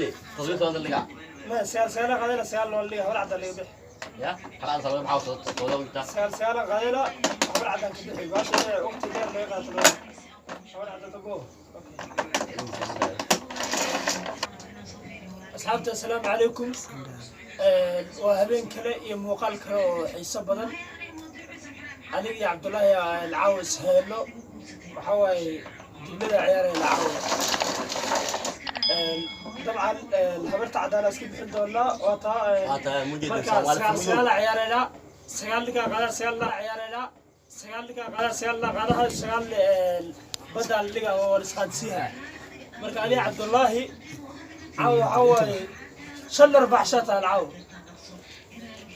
Geli 17 dhiga. Ma sagaal sagaal qaadayna, sagaal loo dhiga, habar cadaan laga bixi. Ya xalaal sabab maxaa soo inta. Sagaal sagaal qaadayna, habar cadaan ka bixi. Baasha waqti dheer laga qaato, habar cadaan go. Asxaabta, assalaamu calaykum. Waa habeen kale iyo muuqaal kale oo xiiso badan. Aniga iyo Cabdullaahi alcaawo isheelo. Waxaa waaye dibnada ciyaaraya alcaawo. Dabcan habarta caddaana iska bixin doonaa, waa taa. Waa taa mujeed. Marka Soomaali sagaal fudud. sagaala ciyaaraynaa, sagaal ninkaa qaada, sagaal laa ciyaaraynaa, sagaal ninkaa qaada, sagaal laa qaadaha, sagaal baddaa la dhigaa oo la isqaadsiiha. Marka aniga Cabdullaahi caawa waxaa waaye shan arbax shata alcaawo.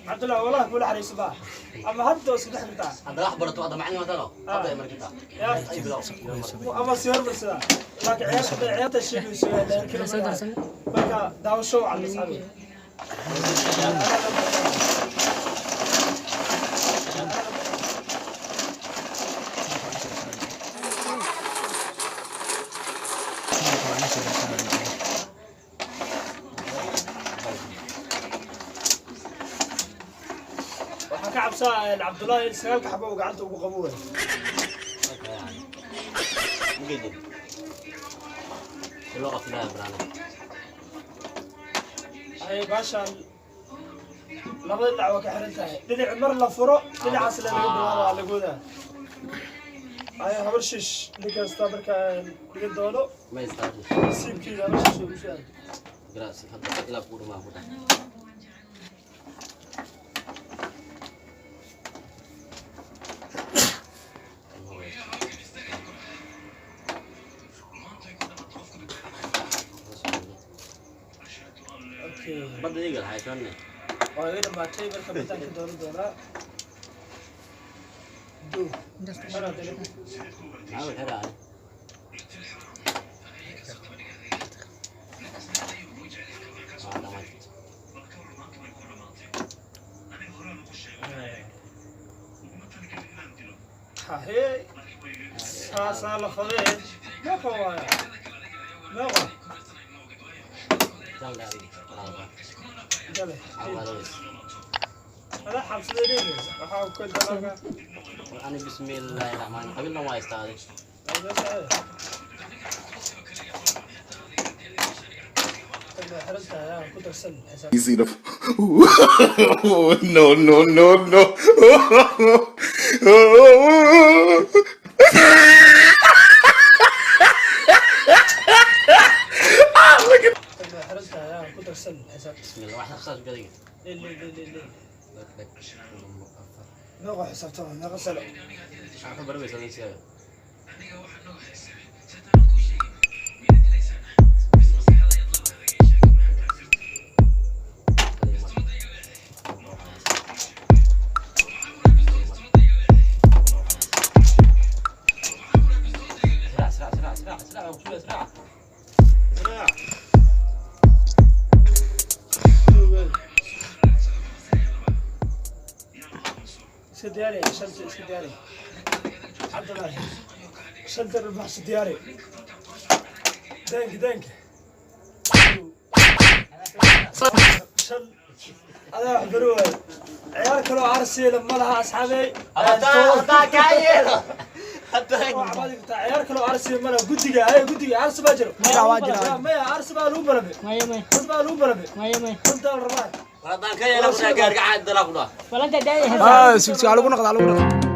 Cabdullaahi, wallahi kula xariiso baa ama hadda oo iska dhex kartaa. Hadda wax barato, hadda macallin watano, hadda ay markitaa. Ay bilow. Ama si hormarsadaa, laakiin ciyaarta ciyaarta sheegayso. Marka daawasho wacan, asxaabi. Waxaan ka cabsaa Cabdullaahi sagaalka xabo uu gacanta ugu qabo waay. Mujeed loo qabtaa barnaamij. Ay baashaan labada dhinac waa ka xiran tahay. Dhinac mar la furo, dhinacaas le laga bilaaba lagoodaa. Ay habar shish nin kasta marka dhigan doono. Ma istaadi. Nasiibkiisa habar shish ugu soo aado. Grazie hadda ilaa ku dhamaa ku dhax. Okay. Badda iga haysanne. Waa iga dhamaatay. Marka baddaan ka dooran doonaa do. Maxaa xiraa? Waa dhamaatay. Hahe, saasaa la fadee. Meeqa waaya? Meeqa? Jaan gaari. Gale. Awaadoys. Adaa xabsaday leeyahay, waxaa ku dalaka. Ani bismillaahi raxmaani qabiilna waa istaaday. Ku darsan xisaab. Easy to. No, no, no, no. Xirantahay, ku darsan xisaab. Bismillah, wax xabsaas gadiga. Leel leel leel leel. Meeqa xisaabtama? Meeqa sano? Waxaa ka barabaysaa ninsiga. سرعة سرعة سرعة سرعة سرعة وشوية سرعة سرعة. Iska diyaari shanta, iska diyaari Cabdullaahi, shanta rubax iska diyaari. Daanka daanka shan adaa wax bari waayo. Ciyaar kaloo arsiila ma laha, asxaabey. Ciyaar kaloo arsiila ma laha. Guddiga ay guddiga arsi baa jiro. Maya, waa jira. Maya, arsi baa lagu balabe. Maya, maya. Run baa lagu balabe. Maya, maya. Runtaa la rabaa. Waladaan ka yeela ku dhaha gaariga caadi dalaa ku dhaha. Walanta daaya. Ah, sug sug, lagu noqda, lagu noqda.